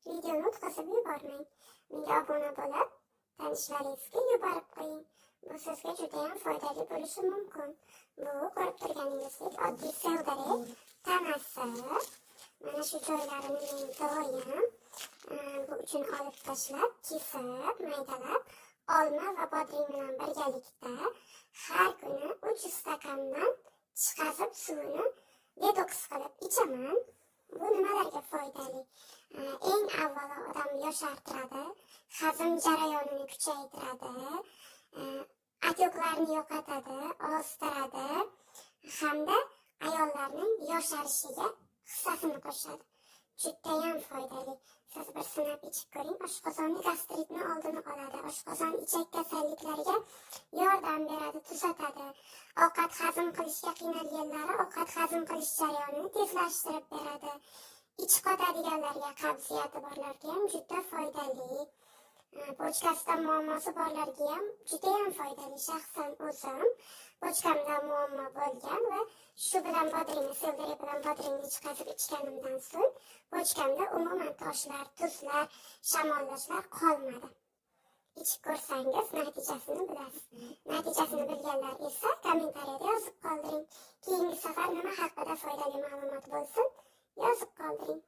Videoni o'tkazib yubormang. Menga obuna bo'lib, tanishlaringizga yuborib qo'ying. Bu sizga judayam foydali bo'lishi mumkin. Bu ko'rib turganingizdek oddiy selderey tanasi. Mana shu joylarini men doim bu uchun olib tashlab, kesib, maydalab, olma va bodring bilan birgalikda har kuni 3 stakandan chiqazib, suvini detoks qilib ichaman. Bu nimalarga foydali? Eng avvalo odam yoshartiradi, hazm jarayonini kuchaytiradi, отёк larni yo'qotadi, ozdiradi hamda ayollarning yosharishiga hissasini qo'shadi. Judayam foydali. Siz bir sinab ichib ko'ring. Oshqozonni gastritni oldini oladi. Oshqozon ichak kasalliklariga yordam beradi, tuzatadi. Ovqat hazm qilishga qiynalganlari ovqat hazm qilish jarayonini tezlashtirib beradi. Ich qotadiganlarga, qabziyati borlarga ham juda foydali. Почка sida muammosi borlarga ham judayam foydali. Shaxsan o'zim почка mda muammo bo'lgan va shu bilan bodringni, selderey bilan bodringni chiqazib ichganimdan so'ng почка mda umuman toshlar, tuzlar, shamollashlar qolmadi. Ichib ko'rsangiz, natijasini bilasiz. Natijasini bilganlar esa kommentariyada yozib qoldiring. Keyingi safar nima haqida foydali ma'lumot bo'lsin, yozib qoldiring.